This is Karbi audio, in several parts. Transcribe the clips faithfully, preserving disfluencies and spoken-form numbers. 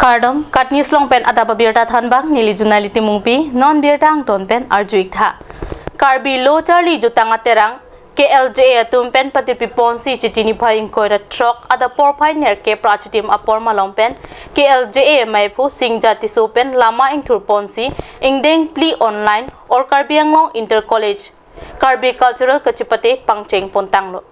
Kardom, KAT News along pen adap abirta thanbang, neli Junali Timungpi, non birta angton pen arju-ik tha. Karbi Lo Charli Jutang Aterang, K L J A atum pen patirpi ponsi Chiti niphai ingkoi ra throk adap porphai nerkep ra chitim apor malom pen K L J A maiphu Singja Tisso pen lama ingthur ponsi ingdeng phli online All Karbi Anglong Inter College Karbi Cultural kachipate pangcheng pontanglo.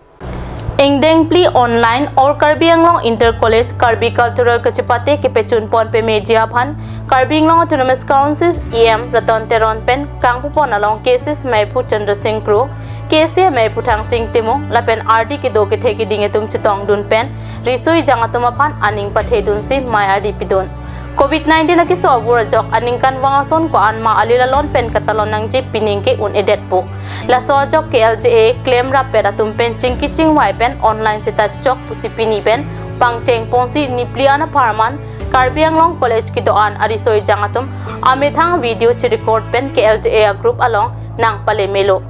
Ingdeng phli online All Karbi Anglong Inter College Karbi Cultural kachipate kepechun pon pemejia aphan Karbi Anglong Autonomous Council E M Ratan Teron pen kangpu pon along K S S maiphu Chandra Singh Kro, K S A maiphu Thangsing Timung lapen ardi kedo kethe keding atum chetongdun pen riso-ejang atum aphan aning pathedunsi mei ardi pidun. Covid nineteen akeso avur ajok aningkanvang ason ko-an ma alila lon pen katalon nangji pining ke un-edetpo. Laso ajok K L J A klem rappet atum pen chingki chingvai pen online seta chok pusi pini pen pangcheng ponsi niphli an apharman Karbi Anglong College kedo-an ariso-ejang atum amethang video chirecord pen K L J A group along nangpale melo.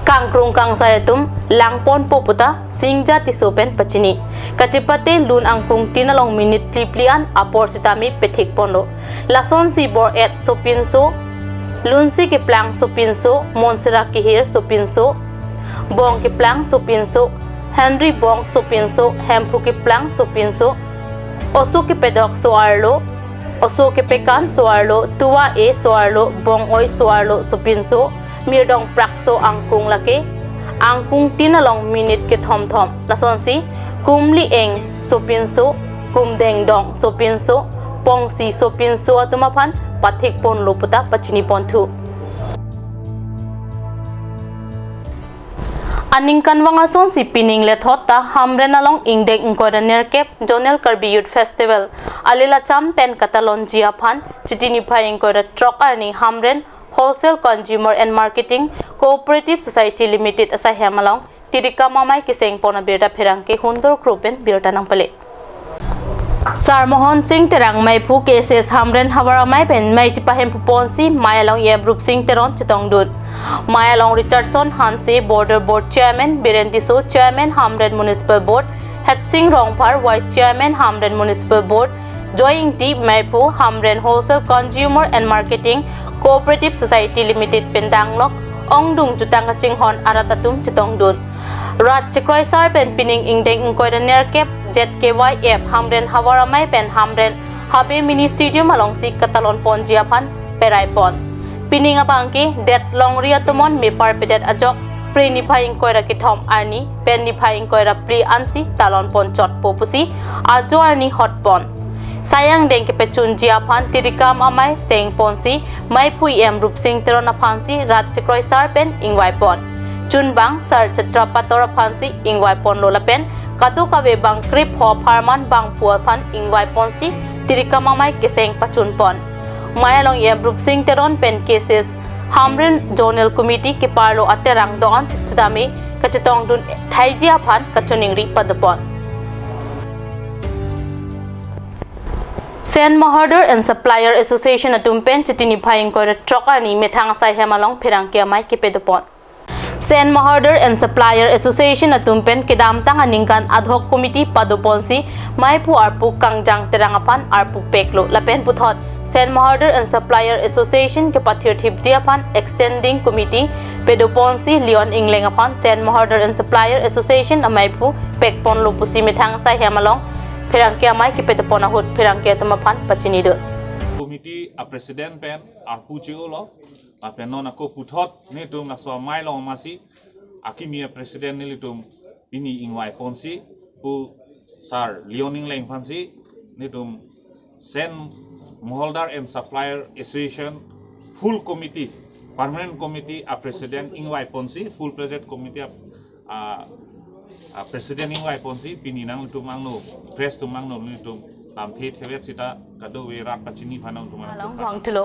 Kangkrung kangsai atum langponpo puta Singja Tisso pen pachini. Kachipate lun angkung tin along minute phli phli an apor sitame pethik ponlo. Lasonsi bor-et sopinso, lunsi keplang sopinso, monserak kehir sopinso, bong keplang sopinso, henri bong sopinso, hemphu keplang sopinso, oso kepedok so-arlo, oso kepekan so-arlo, tuva-e so-arlo, bong-oi so-arlo sopinso, mirdong prakso angkung lake, angkung tin along minute kethom thom. Lasonsi kumli eng sopinso, kumdeng dong sopinso, pongsi sopinso atum aphan pathik ponlo puta pachini ponthu. Aningkanvang asonsi pining lethot ta Hamren along ingdeng ingkoi ra nerkep Zonal Karbi Youth Festival alila cham pen katalonji aphan Chiti niphai ingkoi ra throk arni Hamren Wholesale Consumer and Marketing Cooperative Society Limited asaihem along tirikam amei keseng pon abirta pherangke Hundur Kro pen birta nangpale. Sar Mohon Singh Terang maiphu K S S Hamren havar amei pen mei chipahemphu ponsi mei along E M Rup Singh Teron chetongdun. Mei along Richardson Hanse, Border Board Chairman, Biren Tisso, Chairman Hamren Municipal Board, Hetsing Rongphar, Vice Chairman Hamren Municipal Board, Joy Ingti maiphu Hamren Wholesale Consumer and Marketing Cooperative Society Limited pen danglok ongdung jutang kachinghon arat atum chetongdun. Rat chekroisar pen pining ingdeng ingkoi ra nerkep Z K Y F Hamren havar amei pen Hamren Habe Mini Stadium alongsi katalon ponji aphan perai pon. Pining abangke det longri atomon mepar pedet ajok Phre niphai ingkoi ra kethom arni pen niphai ingkoi ra phli ansi talon pon chotpo pusi ajo arni hot pon. Sai angdeng kepechunji aphan tirikam amei seng ponsi maiphu E M Rup Singh Teron aphansi rat chekroisar pen ingvai pon. Chunbang Sar Chatra Pator aphansi ingvai ponlo lapen kadokave bang krip ho apharman bangphu aphan ingvai ponsi tirikam amei keseng pachun pon. Mei along E M Rup Singh Teron pen K S S Hamren Zonal Committee keparlo aterang do-an sitame kachetongdun thaiji aphan kachiningri padopon. Sand Mahaldar and Supplier Association atum pen Chiti niphai ingkoi ra throk arni methang asaihem along pherangke amei kepedopon. Sand Mahaldar and Supplier Association atum pen kedamtang aningkan ad hoc committee padoponsi maiphu arpu Kangjang Terang aphan arpu peklo lapen puthot Sand Mahaldar and Supplier Association kepathirthipji aphan extending committee pedoponsi Leon Engleng aphan Sand Mahaldar and Supplier Association amaiphu pekponlo pusi methang asaihem along pherangke amei kepedopon ahut pherangke atum aphan pachinido. Committee a president pen arpu che-olo. Lapen non ako puthot nelitum laso amei along amatsi akimi a president nelitum pini ingvai ponsi pu Sar Leon Engleng aphansi nelitum Sand Mahaldar and Supplier Association full committee, permanent committee a president ingvai ponsi, full fledged committee a, a, a president ingvai ponsi pini nanglitum angno, press atum angno nelitum lamthe thevet sita kadokave rat pachini aphan nangtum along vangthulo.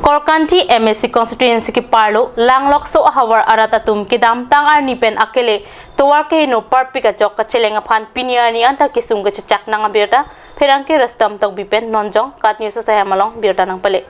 Korkanthi M A C constituency keparlo Langlokso ahavar arat atum kedamtang arni pen akele tovar keheno parpik ajok kacheleng aphan pini arni anta kesung kechechak nang abirta pherangke Rustom Tokbi pen nonjong KAT News asaihem along birta nangpale.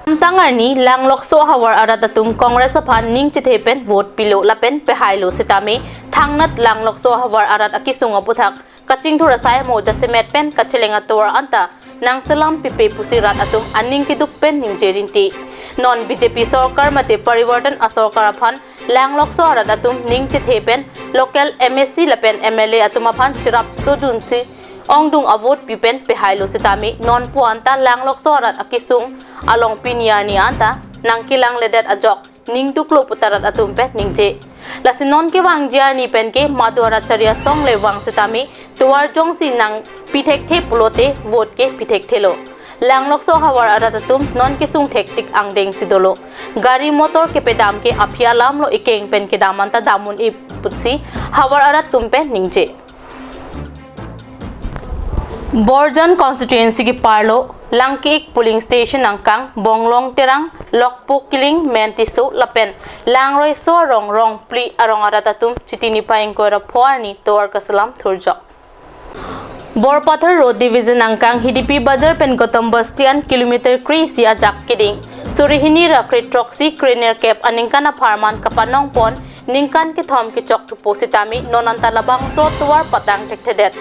Kedamtang arni Langlokso ahavar arat atum Congress aphan ning chethe pen vote pilo lapen pehailo sitame thangnat Langlokso ahavar arat akesung aputhak kachingthur asai mo jasemet pen kacheleng atovar anta nangselam pipe pusi rat atum aning keduk pen ningje rinti. Non B J P sorkar mate Parivartan asorkar aphan Langlokso arat atum ning chethe pen local M A C lapen M L A atum aphan cherap chitodunsi ongdung avote pi pen pehailo sitame non pu anta Langlokso arat akesung along pini arni anta nangkelangledet ajok ning duklo puta rat atum pen ningje. Lasi non kevangji arni pen ke madu arat chari asong le vang sitame tovar jongsi nangpi thekthe pulote vote ke pi thekthelo. Langlokso havar arat atum non kesung thektik angdeng si dolo. Gari motor kepedam ke aphi alamlo, ekeng pen kedam anta dam un-e pusi havar arat atum pen ningje. Borjan constituency keparlo Langki-ik polling station angkang Bonglong Terang, Lokpo Kiling, Men Tisso lapen Langroiso arong Rongpli arong arat atum Chiti niphai ingkoi ra pho arni tovar kaselam thurjok. Borpathar Road Division angkang Hidipi Bazar pen Gautam Bastian kilometer kre-isi ajak keding suri hini ra kre throksi kre nerkep aningkan apharman kapanong pon ningkan kethom kechok thupo sitame non anta labangso tovar patang thekthedet.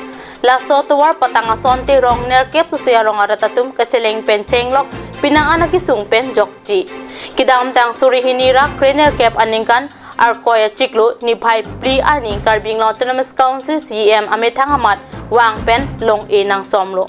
Laso tovar patang asonte rong nerkep sose arong arat atum kacheleng pen chenglok penang an akesung pen jokji. Kedamtang suri hini ra kre nerkep aningkan Arkoi achiklo niphai phli arni Karbi Anglong Autonomous Council C E M amethang amat vang pen long-e nangsomlo.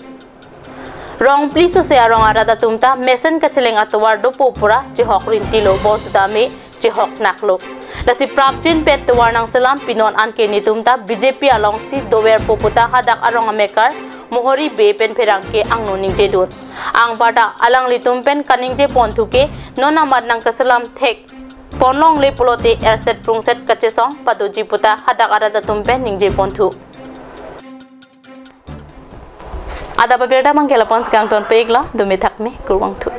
Rongpli sose arong arat atum ta mesen kacheleng atovar dopo pura chehok rintilo, bonsitame chehok naklo. Lasi prapjin pen tovar nangselam pinon anke netum ta B J P alongsi doverpo puta hadak arong amekar Mohori Bey pen pherangke angno ningjedun. Anparta alanglitum pen kaningje ponthu ke non amat nangkaselam thek ponlongle pulote erset prungset kachesong padoji puta hadak arat atum pen ningje ponthu. Adap abirta mangkela pon sekang ton peklo, dumi thakme kurvangthu.